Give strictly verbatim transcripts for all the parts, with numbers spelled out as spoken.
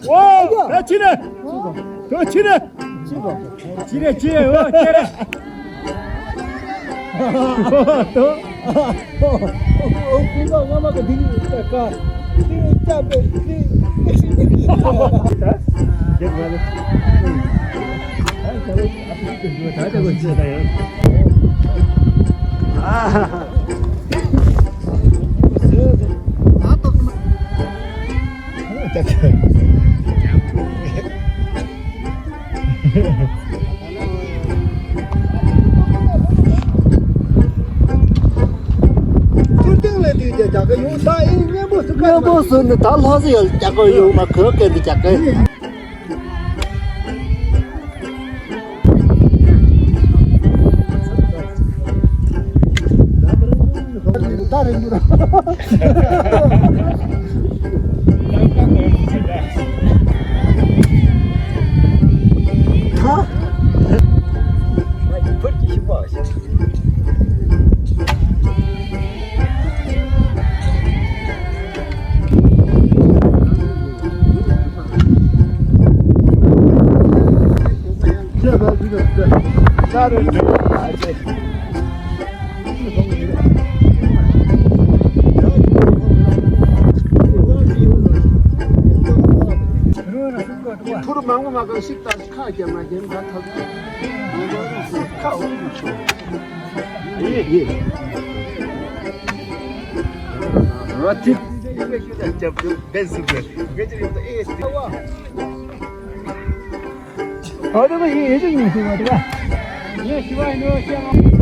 ཨོ། ད་ཕྱི་ནས། ད་ཕྱི་ནས། ཕྱི་ནས་ཕྱི་ནས། ཨོ་ཁྱེད་རེད། ཨོ་ཏོ། ཨོ་ཁུ་མ་ང་མ་ག་འདི་ནི་ད་ཀ་འདི་ནི་ཅག་པེ་འདི་ད་རྒྱག་མ་ལེ། ད་ད་གོ་ཅི་ད་ཡང་། ཨ། ཚུར་སྟེང་ལ་དུས་ཀྱི་རྒྱ་གར་ཡོང་ས་ཨེ་སྙན་པོ་སུ་སྙན་པོ་སུ་ནི་ད་ལྷ་སི་ཡ་རྒྱ་གར་ཡོང་མ་གོ་སྐད་འདི་རྒྱ་གར། ཐུར་མང་པོ་མ་གང་ཞིག་ད་ཁ་རྒྱབ་མ་རྒྱབ་ད་ཐག་ཁ་འོང་གི་ཆོག་ཡེ་ཡེ། ར་ཐིག་རྒྱབ་ཏུ་བེ་སི་བེ་གེ་ཅི་ཡོད་ཨེ་སི། ཨོ་དེ་གོ་ཡེ་ཡེ་ཅི་ཡིན་ཟེར་བ་དེ་ག་ངས་ཞི་བ་ཡིན་ནོ་ཤེས་ཨང་།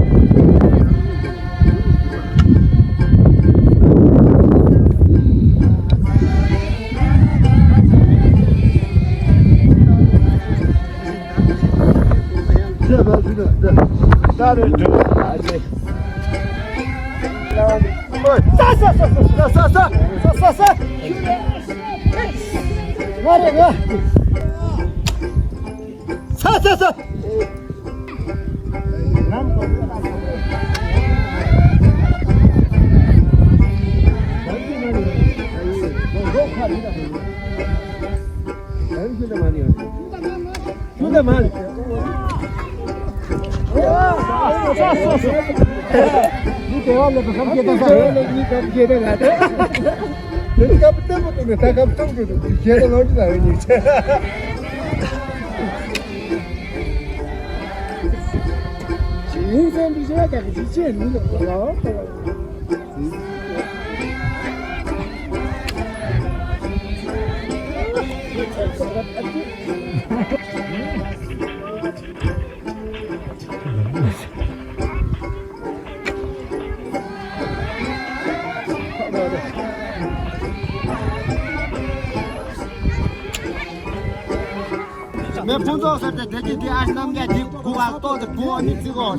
མེ་ཕུང་ཚོགས་ཟེར་ཏེ་དེ་གི་དེ་ཨ་ནམ་ག་དེ་གུ་བ་ཏོ་དེ་གུ་བ་མི་ཚིག་གོ།